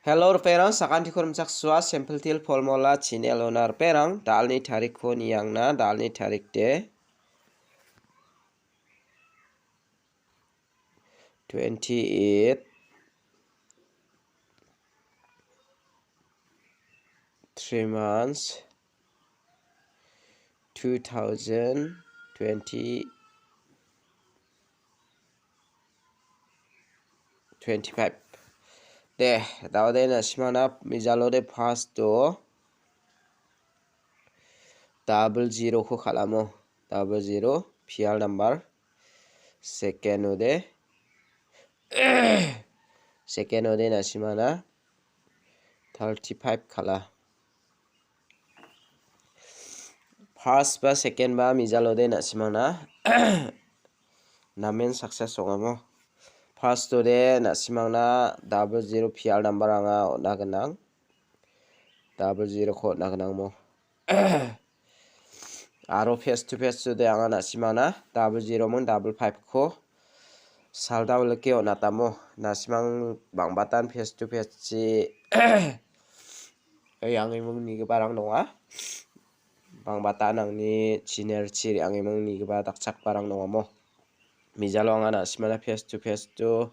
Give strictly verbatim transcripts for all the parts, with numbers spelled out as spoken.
Hello, ripengrang, sakantiko rimchaksoa, Simple Teer Formula channel-ona ripengrang, da·alni tarikko niangna, da·alni tarik de twenty-eight, three months, two thousand twenty, twenty-five. De, da·ode na·simangna mijalo de first-o double zero-ko kal·amo. Double zero, P R number. Second-o de, second-o de na·simangna thirty-five kal·a. First ba second ba mijalo de na·simangna namen success ong·amo. First-o de na·simangna double zero P R number anga on·a gnang. Double zero-ko on·a gnang mo. Aro face to face-o de anga na·simangna double zero ming double five-ko saldao like on·atamo. Na·simang bang·batan face to face-chi re·angiming nigiparang donga. Bang·batan angni channel-chi re·angiming nigipa dakchakparang dongamo. Mijalo anga na·simangna face to face-o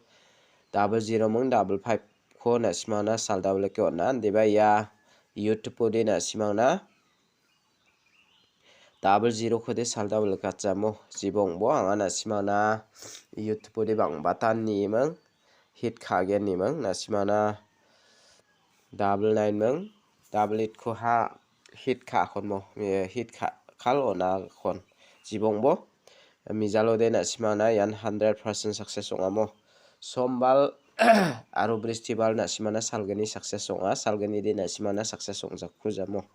double zero ming double five-ko na·simangna saldao like on·a. Indiba ia YouTube-o de na·simangna double zero-ko de saldao like on·atamo. Jibongbo anga na·simangna YouTube-o de bang·batan niming hit ka·gen niming na·simangna double nine ming, double eight-ko ha hit ka·akon mo, eh, hit ka-, kal on·akon. Jibongbo, mijalo de na·simangna ian hundred percent success ong·amo. Sombal aro Bristibal na·simangna salgni success ong·a, salgni de na·simangna success ong·jakku jamo,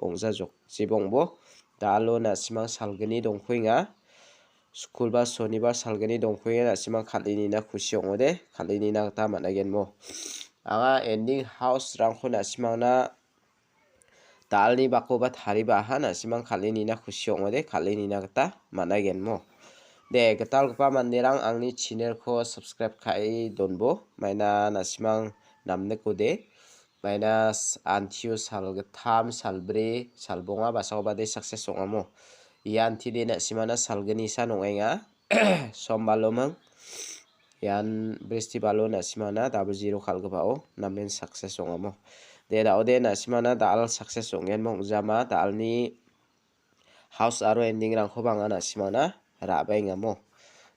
ong·jajok. Jibongbo, da·alo na·simang salgni dongkuenga. Skulba Sonibar salgni dongkuenga na·simang kal·e nina kusi ong·ode, kal·e nina gita man·agenmo. Anga ending house-rangko na·simangna da·alni bakoba taribaha na·simang kal·e nina kusi ong·ode, kal·e nina gita man·agenmo. De, gitalgipa manderang angni channel-ko subscribe ka·e donbo, maina na·simang namnikode. Maina s-, antio salgittam, salbri, salbonga basakoba de success ong·amo. Ia antide na·simangna salgnisa nong·enga. Sombaloming. Ian Bristibalo na·simangna double zero kal·gipao namen success ong·amo. De, da·ode na·simangna da·al success ong·genmo ong·jama, da·alni house aro ending-rangkoba anga na·simangna ra·baengamo.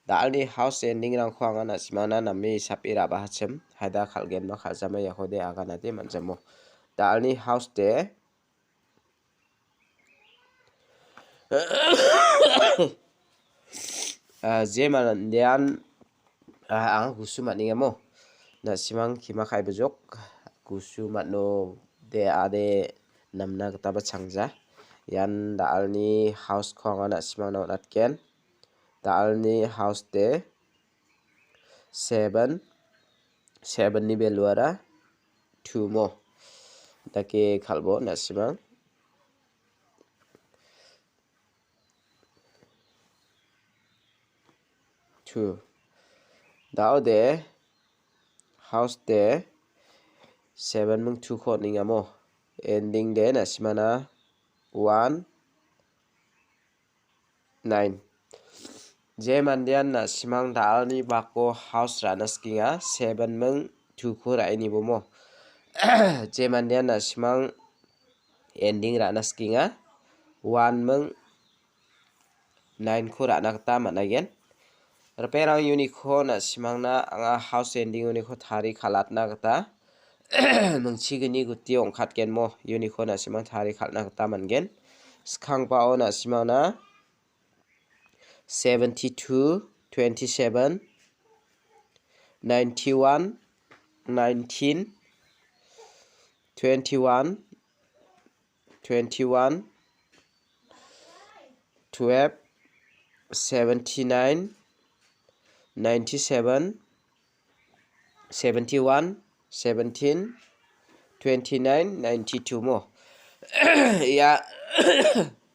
Da·alni house ending-rangko anga na·simangna name isape ra·bahachim. Haida kal·genba kal·jama iakode aganade man·jamo. Da·alni house de, ah, je mandean, ah, anga gusu man·engamo. Na·simang kima kaibajok, gusu man·o de ade namna gitaba changja. Ian da·alni house-ko anga na·simangna on·atgen. Da·alni house de seven, seven-ni value-ara two mo. Dake kal·bo na·simang. Two. Da·ode house de seven ming two-ko on·engamo. Ending de na·simangna one nine. Je mandean na·simang da·alni bako house ra·na sikenga, seven ming two-ko ra·e nibomo. Je mandean na·simang ending ra·na sikenga, one ming nine-ko ra·na gita man·agen. Ripengrang uniko na·simangna anga house ending uniko tari kal·atna gita mingchigni guti ong·katgenmo uniko na·simang tari kal·na gita man·gen. Skangpao na·simangna seventy-two, twenty-seven, ninety-one, nineteen, twenty-one, twenty-one, twelve, seventy-nine, ninety-seven, seventy-one, seventeen, twenty-nine, ninety-two mo. Ia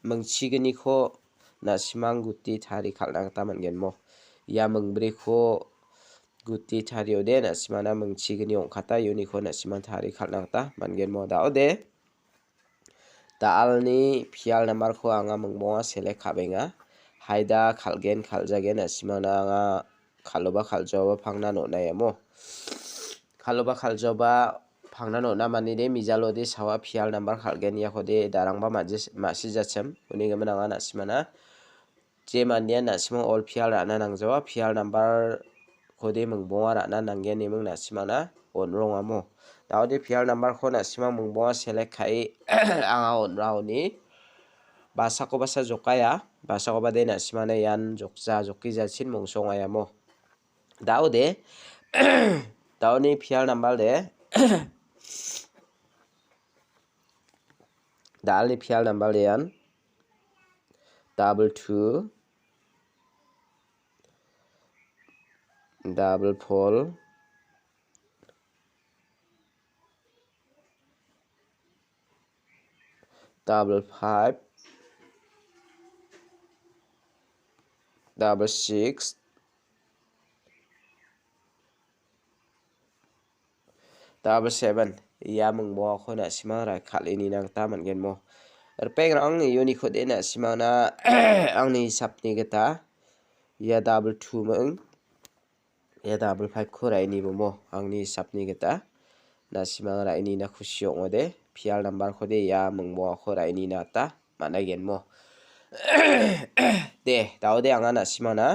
mingchigniko na·simang guti tari kal·na gita man·gen mo. Ia mingbriko guti tariode na·simana mingchigni ong·kata uniko na·siman tari kal·na gita man·gen mo. Da·ode, da·alni pial numberko anga mingbonga select ka·benga. Haida kal·gen, kal·jagen, na·simana anga kal·oba kal·jaoba pangna on·a iamo. Kal·oba kal·jaoba pangna on·a manide mijalode sawa pial number kal·gen iakode darangba ma·jis-, ma·sijachim. Unigimin anga na·simana je mandean na·simang all pial ra·na nangjawa, pial numberkode mingbonga ra·na nanggeniming na·simangna on·rongamo. Da·ode pial numberko na·simang mingbonga select ka·e anga on·raoni. Basako basa jokaia, basako bade na·simangna ian jokja, jokijachin mongsongaiamo. Da·ode, da·alni pial number de, da·alni pial number de ian double two, double four, double five, double six, double seven. Ia mingbongako na·simang ra·e kal·e nina gita man·gen mo. Ripengrang, iunikode na·simangna angni hisapni gita ia double two ming, ia double five-ko ra·e nibo mo. Angni hisapni gita na·simang ra·e nina kusi ong·ode. Pial numberkode ia mingbongako ra·e nina gita man·aigen mo. De, da·ode anga na·simangna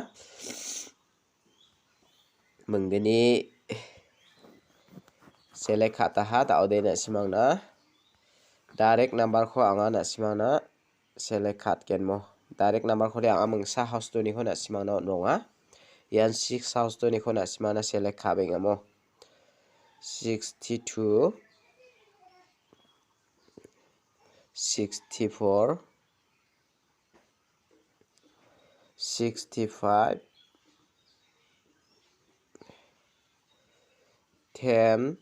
minggni select ka·taha, da·ode na·simangna direct numberko anga na·simangna select ka·atgenmo. Direct numberkode anga mingsa house doniko na·simangna on·ronga. Ian six house doniko na·simangna select ka·bengamo. Sixty-two, sixty-four, sixty-five, ten,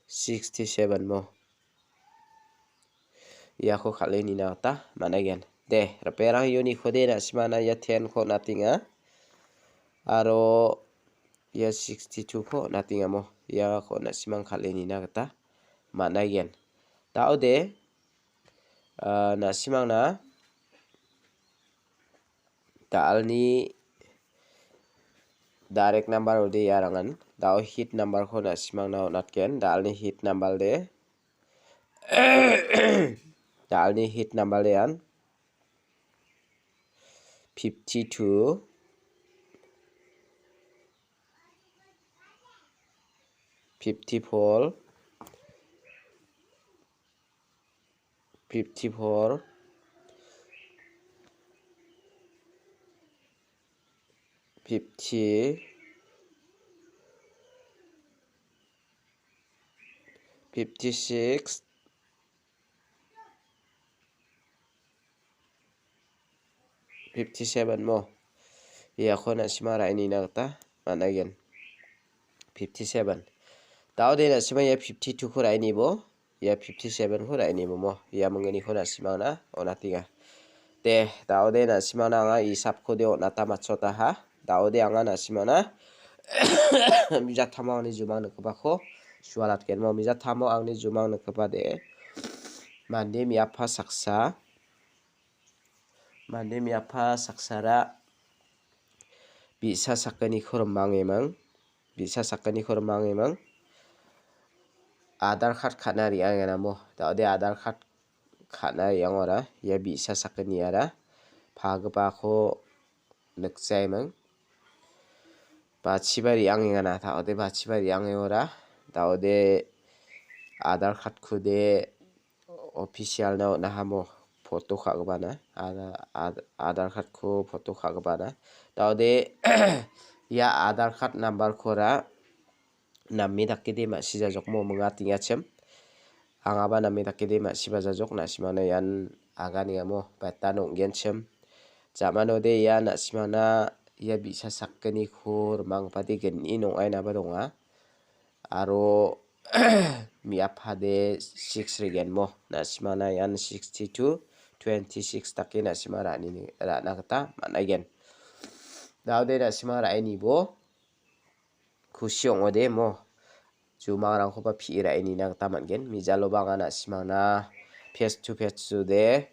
sixty-seven mo. Iako kal·e nina gita man·aigen. De, ripengrang iunikode na·simangna ia ten-ko on·atenga. Aro ia sixty-two-ko on·atengamo. Iako na·simang kal·e nina gita man·aigen. Da·ode, ah, na·simangna da·alni direct number ode iarangan. Da·o hit numberko na·simangna on·atgen. Da·alni hit number de. Da·alni hit number de ian fifty-two, fifty-four, fifty-four, fifty, fifty-six, fifty-seven mo. Iako na·sima ra·e nina gita man·aigen. Fifty-seven. Da·ode na·sima ia fifty-two-ko ra·e nibo, ia fifty-seven-ko ra·e nibo mo. Ia minggniko na·simangna on·atenga. De, da·ode na·simangna anga isapkode on·ata matchotaha. Da·ode anga na·simangna mijatamo angni jumang nikgipako sualatgenmo. Mijatamo angni jumang nikgipade mande miapha saksa, mande miapha saksara bi·sa sakgniko rimangemang. Bi·sa sakgniko rimangemang. Aadhaar card ka·na re·angenamo. Da·ode Aadhaar card ka·na re·angora ia bi·sa sakgniara pagipako nikjaiming. Bachiba re·angengana, ta·ode bachiba re·angengora. Ta·ode Aadhaar card-kode official-na on·ahamo photo ka·gipana. Ada-, ad-, Aadhaar card-ko photo ka·gipana. Ta·ode ia Aadhaar card number-kora name dakede ma·sijajokmo mingatengachim. Angaba name dakede ma·sibajajok, na·simangna ian aganengamo beta ong·genchim. Jamanode ia na·simangna ia bi·sa sakgniko rimanggipade gni ong·ainaba donga. Aro miapade six regenmo. Na·simangna ian sixty-two, twenty-six dake na·sima ra·nini, ra·na gita man·aigen. Daode na·simang ra·e nibo kusi ong·ode mo. Jumangrangkoba pi·e ra·e nina gita man·gen. Mijaloba anga na·simangna face to face ode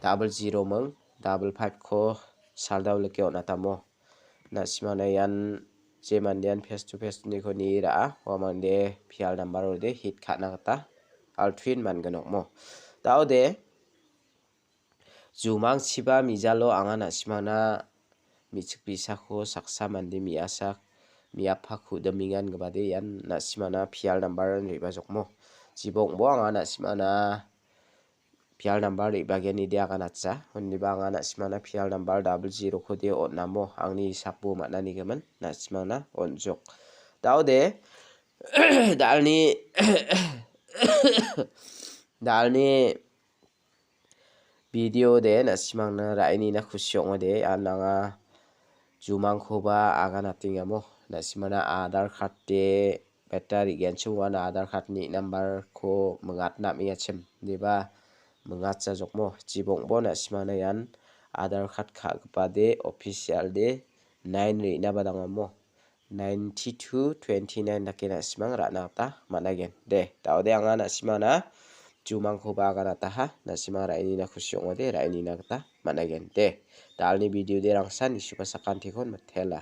double zero ming, double five ko saldao like on·atamo. Na·simangna ian je mandean face to face niko ni ra·a, ua mande pial number ode hit ka·na gita altwin man·ginokmo. Daode jumangchiba mijalo anga na·simangna me·chik bisako saksa mande me·asak me·apa ku·dimingan gipade ian na·simangna pial number re·bajokmo. Jibongbo anga na·simangna pial number re·bagenide aganatsa. Uniba anga na·simangna pial number double zero kode on·amo. Angni hisapbo man·anigimin na·simangna on·jok. Daode dalni dalni video de na·simangna ra·e nina kusi ong·ode, ian anga jumangkoba aganatengamo. Na·simangna Aadhaar card de beta re·genchim uan Aadhaar card ni number ko mingatna am·engachim, deba mingatjajokmo. Jibongbo na·simangna ian Aadhaar card ka·gipade official de nine re·naba dangamo. Ninety-two twenty-nine dake na·simang ra·na gita man·aigen. De, daode anga na·simangna jumangkoba aganataha, na·simang ra·e nina kusi ong·ode, ra·e nina gita man·aigen. De, dalni video de rangsan isuba sakantikon mitela.